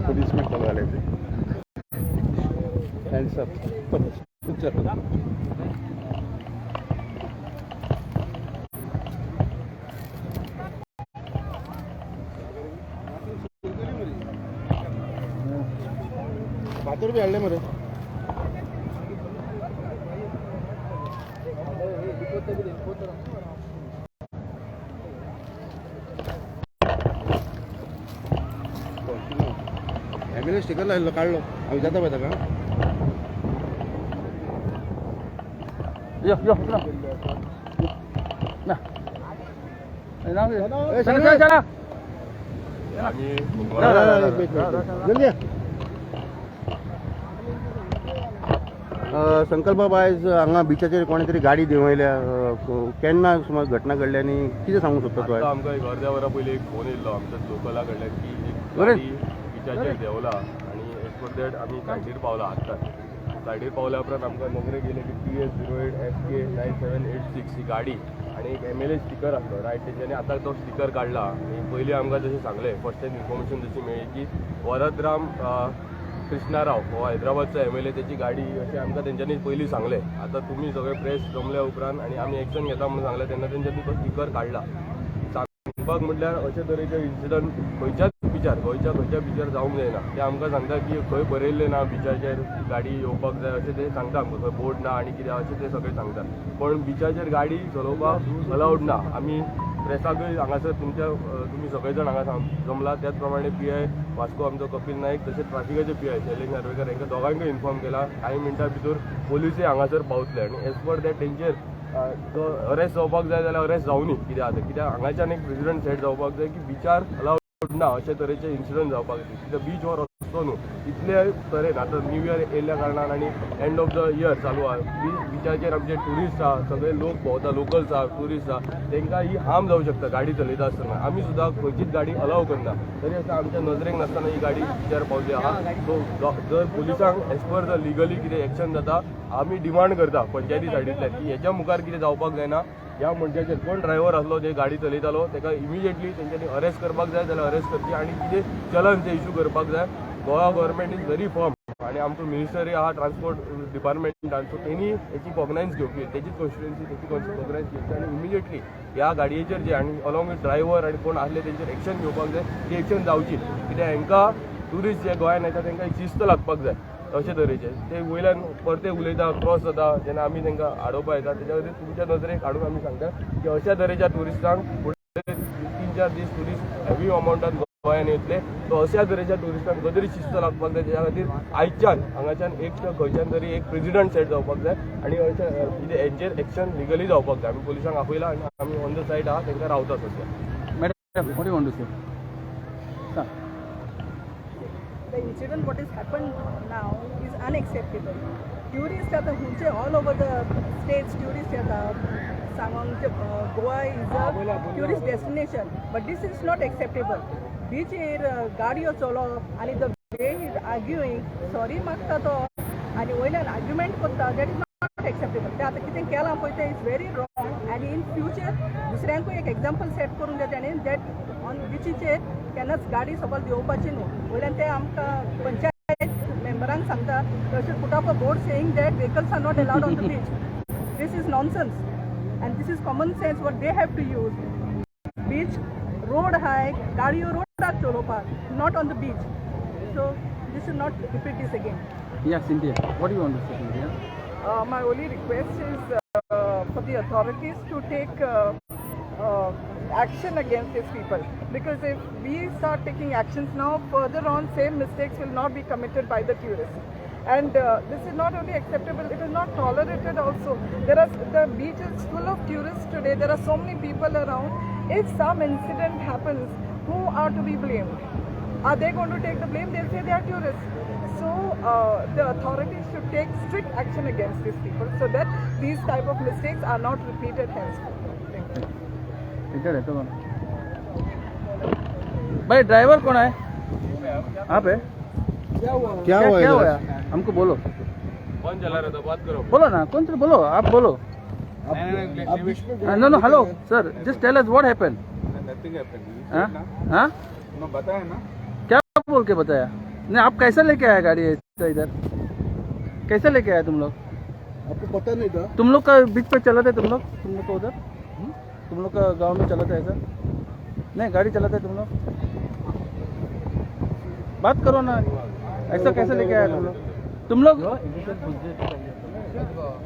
Police में call वाले थे। हैंड्स अप, चलो। फातर बी हाडले मरे। एम्ब्युलन्स स्टिकर लायल्लो काडलो। हांव विचारता पळय ताका। यो यो, इकडं. ना. ए, चला चला। जल्दी या. संकल्प आयज हांगा बिचाचेर कोणे तरी गाडी देंवयल्या। केन्ना सुमार घटना घडली आनी कितें सांगूंक सोदता तूं आतां आयज? आमकां एक अर्द्या वरा पयलीं एक फोन येयल्लो आमच्या लोकला कडल्यान की एक बरें. गाडी बिचाचेर देंवला आनी एज पर that आमी सायडीर पावला। आत्ताच सायडीर पावल्या उपरांत आमकां नजरेक येयलें की TS 08 FK 9786 ही गाडी आनी एक एमएलए स्टिकर आसलो, रायट? तेंच्यांनी आतां तो स्टिकर काडला आनी पयलीं आमकां जशें सांगलें, फर्स्ट हँड इन्फॉर्मेशन जशी मेळ्ळी की वरदराम कृष्णाराव हो हैदराबादचो एमएलए, तेची गाडी अशें आमकां तेंच्यांनी पयलीं सांगलें। आतां तुमी सगळे प्रेस जमल्या उपरांत आनी आमी एक्शन घेता म्हणून सांगलें तेन्ना तेंच्यांनी तो स्टिकर काडला। सांगपाक म्हटल्यार अशे तरेचे इन्सिडंट खंयच्याच बिचार, गोंयच्या खंयच्या बिचार जावंक जायना। ते आमकां सांगता की खंय बरयल्लें ना बिचाचेर गाडी येवपाक जाय अशें ते सांगता आमकां। खंय बोर्ड ना आनी कितें अशें ते सगळे सांगतात, पण बिचाचेर गाडी चलोवपाक अलावड ना। आमी प्रेसाकूय हांगासर तुमच्या तुमी सगळे जाण हांगा जमला, त्याच प्रमाणे पीआय वास्को आमचो कपील नायक, तशेंच ट्राफिकाचे पीआय शैलेश नार्वेकर हांकां दोगांकूय इन्फॉर्म केला। कांय मिनटां भितर पोलिसूय हांगासर पावतले आनी एज पर that तेंचेर जो अरेस्ट जावपाक जाय जाल्यार अरेस्ट जावनी। कित्याक आतां कित्याक हांगाच्यान एक प्रेसिडंट सेट जावपाक जाय की बिचार अलावड ना अशे तरेचे इन्सिडंट जावपाक जाय, कित्याक बीच हो रस्तो न्हू। इतले तरेन आतां न्यू इयर येयल्ल्या कारणान आनी एंड ऑफ the year चालू आहा, बिचाचेर आमचे ट्युरिस्ट आहा, सगळे लोक भोंवता, लोकल्स आहा, ट्युरिस्ट आहा, तांकां ही हार्म जावं शकता गाडी चलयता आसतना। आमी सुद्दां खंयचीच गाडी अलाव करना, तरी आसतना आमच्या नजरेक नासतना ही गाडी बिचार पावली आहा। सो जर पुलिसांक एज पर the legally कितें एक्शन जाता, आमी डिमांड करता पंचायती सायडींतल्यान की हेच्या मुखार कितें जावपाक जायना। ह्या मनशाचेर कोण ड्रायव्हर आसलो, जे गाडी चलयतालो, ताका इमिजिएटली तेंच्यांनी अरेस्ट करपाक जाय जाल्यार अरेस्ट करची आनी कितें चलन ते इशू करपाक जाय। Goa government is very firm आनी आमचो मिनिस्टरय आहा ट्रान्सपोर्ट डिपार्टमेंटान, सो तेणी हेची कॉग्नायन्स घेवची, तेजीच कॉन्स्टिट्युएन्सी, तेची कॉग्नायन्स घेवची आनी इमिजिएटली ह्या गाडयेचेर जे आनी अलॉंग विथ ड्रायव्हर आनी कोण आसले तेंचेर एक्शन घेवपाक जाय। ती एक्शन जावची, कित्याक हांकां ट्युरिस्ट जे गोंयान येता तांकां एक शिस्त लागपाक जाय अशे तरेचे। ते वयल्यान परते उलयता, क्रॉस जाता जेन्ना आमी तांकां आडोवपा येता। तेच्या खातीर तुमच्या नजरेक हाडून आमी सांगता की अशा तरेच्या ट्युरिस्टांक फुडले 3-4 दीस ट्युरिस्ट हेवी अमाउंटान गोंयान येतले, सो अशा तरेच्या ट्युरिस्टांक खंय तरी शिस्त लागपाक जाय। तेच्या खातीर आयच्यान हांगाच्यान एक तर खंयच्यान तरी एक प्रेसिडंट सेट जावपाक जाय आनी अशें कितें हेंचेर एक्शन लिगली जावपाक जाय। आमी पुलिसांक आपयला आनी आमी ऑन the site आहा, तांकां रावता सद्या। Madam, what do you want to say? सांग। The incident what has happened now is unacceptable. Tourist आता खंयचे all over the states tourist येता सांगोंक Goa is a tourist destination, but this is not acceptable. बिचेर गाडयो चलोवप आनी the way is arguing, sorry मागता तो आनी वयल्यान आर्ग्युमेंट करता, that is not acceptable. ते आतां कितें केलां पळय तें is very wrong आनी इन फ्युचर दुसऱ्यांकूय एक एग्जाम्पल सेट करून दिता आनी that on बिचीचेर केन्नाच गाडी सकयल देंवपाची न्हू। वयल्यान ते आमकां पंचायत मेंबरांक सांगता तशें put up a board saying that vehicles are not allowed on the beach. This is nonsense and this is common sense what they have to use. Beach road आहाय, गाडयो रोडार चलोवपाक, not on the beach. So this should not repeat this again. Yeah, Cynthia. What do you want to say, Cynthia? My only request is for the authorities to take action against these people, because if we start taking actions now, further on same mistakes will not be committed by the tourists. And this is not only acceptable, it is not tolerated also. There are the beach is full of tourists today. There are so many people around. If some incident happens, who are to be blamed? Are they going to take the blame? They'll say they are tourists. So the authorities should take strict action against these people so that these type of mistakes are not repeated henceforth. Thank you. इधर है तो कौन भाई? Driver कौन है? आप है? क्या हुआ क्या इधर? हुआ हमको बोलो। कौन चला रहा था, बात करो. बोलो ना, कौन से, बोलो, आप बोलो. No, no, hello sir, just tell us what happened. Nothing happened. हाँ हाँ. मैं बताया ना. क्या बोल के बताया? नहीं, आप कैसे लेके आया गाड़ी ऐसा इधर? कैसे लेके आया तुम लोग? आपको पता नहीं था? तुम लोग का बीच पे चलाते तुम लोग? तुम लोग का उधर, तुम लोग का गांव में चलाते ऐसा? नहीं, गाड़ी चलाते तुम लोग? बात करो ना. ऐसा कैसे लेके आया तुम लोग? तुम लोग,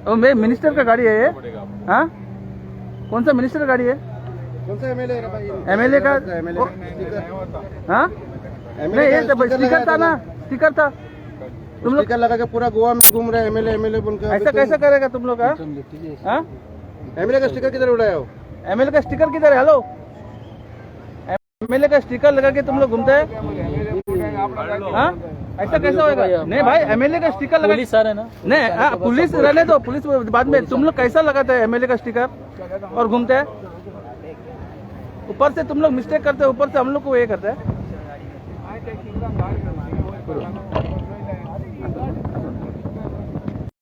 ओ, मैं मिनिस्टर का गाड़ी है ये. हाँ, कौन सा मिनिस्टर का गाड़ी है? कौन सा एमएलए है भाई? एमएलए का. एमएलए. हाँ, नहीं, ये तो स्टिकर था ना, स्टिकर था. तुम लोग स्टिकर लगा के पूरा गोवा में घूम रहे हैं, एमएलए एमएलए बनकर. ऐसा कैसे करेगा तुम लोग? हाँ हाँ. एमएलए का स्टिकर किधर उड़ाया हो? एमएलए का स्टिकर किधर है? हेलो, एमएलए का स्टिकर लगा के तुम लोग घूमते हैं? हाँ, ऐसा कैसे होएगा? नहीं भाई, एमएलए का स्टिकर लगा पुलिस सर है ना. नहीं, हाँ, पुलिस रहने दो, पुलिस बाद में. तुम लोग कैसा लगाते हैं एमएलए का स्टिकर और घूमते हैं? ऊपर से तुम लोग मिस्टेक करते हैं, ऊपर से हम लोग को ये करते हैं.